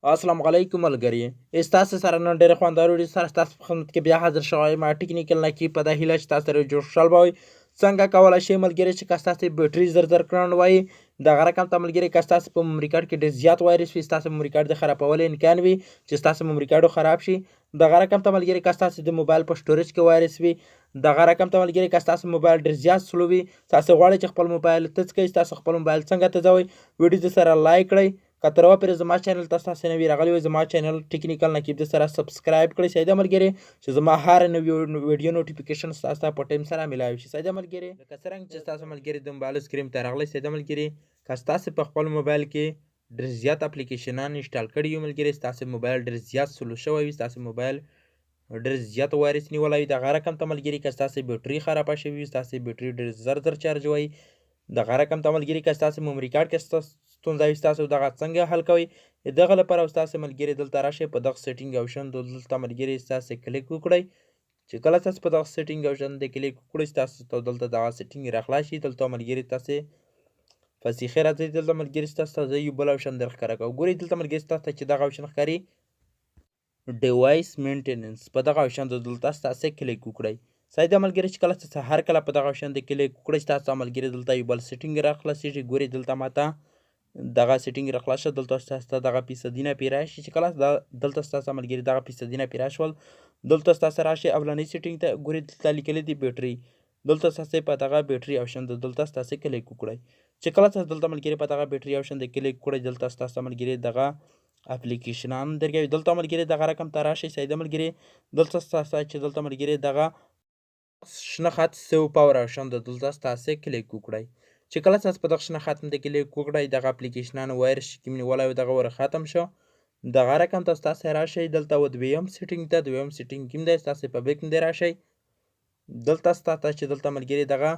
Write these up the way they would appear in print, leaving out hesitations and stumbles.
السلام علیکم ملګري، ستاسو سره نن ډېر خوندور ویډیو سره ستاسو په خدمت کې بیا حاضر شوی یم. ټکنیکل نقیب په دا هیله چې تاسو سره جوړ خوشحال به وئ. څنګه کولی شئ ملګري چې که ستاسو بیټري زر زر کړن وایي دغه رقم ته ملګري، که ستاسو په میموري کارت کې ډېر زیات وایرس وي، ستاسو میموري کارت د خرابولو امکان وي چې ستاسو میموري کارت خراب شي. دغه رقم ته ملګري، که ستاسو د موبایل په سټوریج کې وایرس وي، دغه رقم ته ملګري، که ستاسو موبایل ډېر زیات slow وي، تاسو غواړئ چې خپل موبایل تېز کړئ، تاسو خپل موبایل څنګه تېزوئ؟ ویډیو سره لایک کړئ. که تر اوسه پورې زما چینل ته تاسو نوي راغلي وئ، زما چینل ټکنیکل نقیب د سره subscribe کړئ سیده ملګري، چې زما هر نوي ویډیو notification ستاسو ته په ټایم سره ملاوي شي. سیده ملګري، لکه څرنګه چې ستاسو ملګري د موبایل screen ته راغلی، سیده ملګري، که ستاسو په خپل موبایل کې ډېر زیات اپلیکیشنان install کړي یو ملګري، ستاسو موبایل ډېر زیات slow شوی وي، ستاسو موبایل ډېر زیات وایرس نیولی وي، دغه رقم ته ملګري، که ستاسو بیټري خرابه شوي وي، ستاسو بیټري ډېر زر زر چارج وي، دغه رقم ته ملګري، که ستاسو میموري کارت کې ستونزه وي، تاسو دغه څنګه حل کوئ؟ دغه لپاره ستاسو ملګري دلته راشئ په دغه setting option، دلته ملګري ستاسو کلیک وکړئ. چې کله تاسو په دغه setting option د کلیک وکړئ، تاسو ته دلته دغه setting راخلاص شي. دلته ملګري تاسو فسیخې راځي، دلته ملګري تاسو ته یو بل option در ښکاره کوي. ګورئ، دلته ملګري تاسو ته چې دغه option ښکاري، device maintenance، په دغه option دلته تاسو کلیک وکړئ. ساده ملګري، چې کله تاسو هر کله په دغه option د کلیک وکړئ، تاسو ملګري دلته یو بل setting راخلاصیږي. ګورئ، دلته ماته دغه setting راخلاص شو. دلته ستاسو ته دغه فیصدینه پی راشي. چې کله دلته ستاسو ملګري دغه فیصدینه پی راشول، دلته ستاسو راشي اولنۍ setting ته. ګورئ، دلته لیکلي دي بیټري. دلته ستاسو په دغه بیټري option دلته ستاسو کلیک وکړئ. چې کله تاسو دلته ملګري په دغه بیټري option د کلیک وکړئ، دلته ستاسو ملګري دغه اپلیکیشنان درګوي. دلته ملګري دغه رقم ته راشي. سیده ملګري، دلته ستاسو چې دلته ملګري دغه شنه خط save power option دلته ستاسو کلیک وکړئ. چې کله تاسو په دغه شنه خط د کلیک وکړئ، دغه اپلیکیشنان وایرس چې کوم نیولی و دغه ور ختم شو. دغه رقم ته ستاسو راشئ دلته و دویم setting ته. دویم setting کوم دی؟ ستاسو په بیک دی راشئ. دلته ستاسو چې دلته ملګري دغه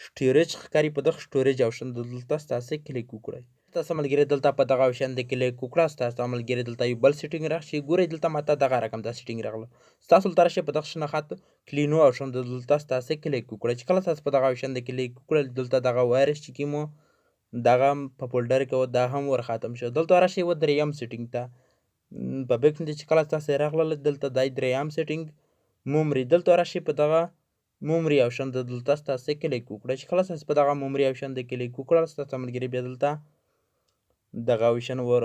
storage ښکاري، په دغه storage option دلته ستاسو کلیک وکړئ. تاسو ملګري دلته په دغه option د کلیک وکړه، ستاسو ملګري دلته یو بل setting راشي. ګورئ، دلته ماته دغه رقم دا setting راغله. ستاسو دلته راشئ په دغه شنه خط clean now option دلته ستاسو کلیک وکړئ. چې کله تاسو په دغه option د کلیک وکړل، دلته دغه وایرس چې کوم دغه په folder کې و دا هم ور ختم شو. دلته راشئ و دریم setting ته په بیک چې کله تاسو راغلل، دلته دای دریم setting memory. دلته راشئ په دغه memory option دلته ستاسو کلیک وکړئ. چې کله تاسو په دغه memory option د کلیک وکړل، ستاسو ملګري بیا دلته دغه option ور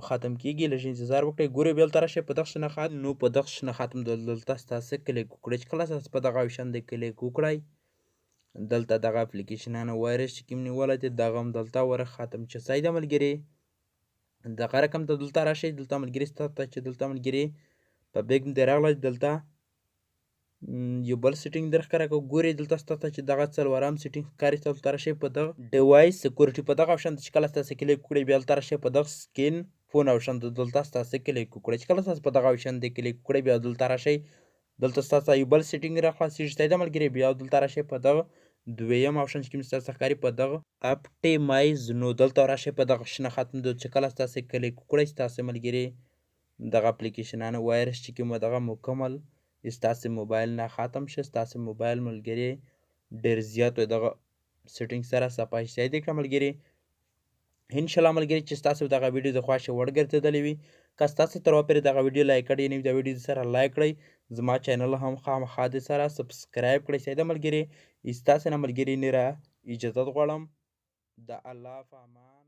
ختم کیږي. لږ انتظار وکړئ. ګورئ، بیا دلته راشئ په دغه شنه خط نو په دغه شنه خط دلته ستاسو کلیک وکړئ. چې کله تاسو په دغه option د کلیک وکړئ، دلته دغه اپلیکیشنانو وایرس چې کوم نیولی دی دغه هم دلته ور ختم چې. سیده ملګري، دغه رقم ته دلته راشئ. دلته ملګري ستاسو چې دلته ملګري په بیک دی راغلی، دلته یو بل setting در ښکاره کوو. ګورئ، دلته ستاسو چې دغه څلورم setting ښکاري، تاسو دلته راشئ په دغه device security، په دغه option چې کله تاسو کلیک وکړئ، بیا دلته راشئ په دغه scan phone option دلته ستاسو کلیک وکړئ. چې کله تاسو په دغه option د کلیک وکړئ، بیا دلته راشئ، دلته ستاسو یو بل setting راخلاصیږي. سیده ملګري، بیا دلته راشئ په دغه دویم option چې کوم ستاسو ښکاري، په دغه optimize now. دلته راشئ په دغه شنه خط چې کله تاسو کلیک وکړئ، ستاسو ملګري دغه اپلیکیشنانو وایرس چې کوم دغه مکمل ستاسو موبایل نه ختم شي. ستاسو موبایل ملګري ډېر زیات دغه setting سره صفا شي. دې کړه ملګري، انشاءالله ملګري چې ستاسو دغه ویډیو د خوښې وړ ګرځېدلې وي. که ستاسو تر اوسه پورې دغه ویډیو لایک کړې نه وي، دا ویډیو سره لایک کړئ، زما چینل هم خامخا د سره subscribe کړئ. سیده ملګري، ستاسو نه ملګري نیره اجازت غواړم. د الله په امان.